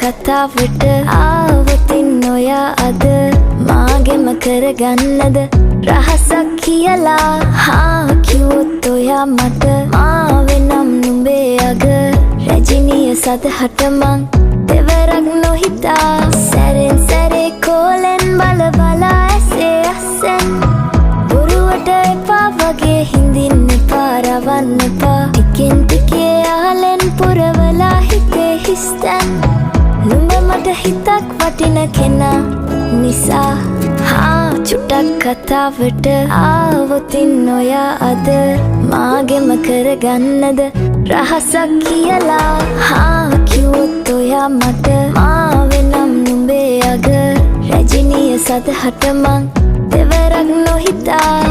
කතාවට ආවොතින් ඔයා අද මාගෙම කරගන්නද රහසක් කියලා. හා කිව්වොත් ඔයා මට මාවෙනම් නුඹේ අග රැජිනිය සදහට මං දෙවරක් නොහිතා. සැරෙන් සැරේ කෝලෙන් බල බලා ඇසේ අස්සෙන් බොරුවට එපා වගේ හිඳින්න එපා, රවන්න එපා. ටිකෙන් ටිකේ යාලෙන් පුරවලා හිතේ හිස්තැන්. නුඹ මට හිතක් වටින කෙනා නිසා. හා චුට්ටක් කතාවට ආවොතින් ඔයා අද මාගෙම කරගන්නද රහසක් කියලා. හා කිව්වොත් ඔයා මට මාවෙනම් නුඹේ අග රැජිනිය සදහට මං දෙවරක් නොහිතා.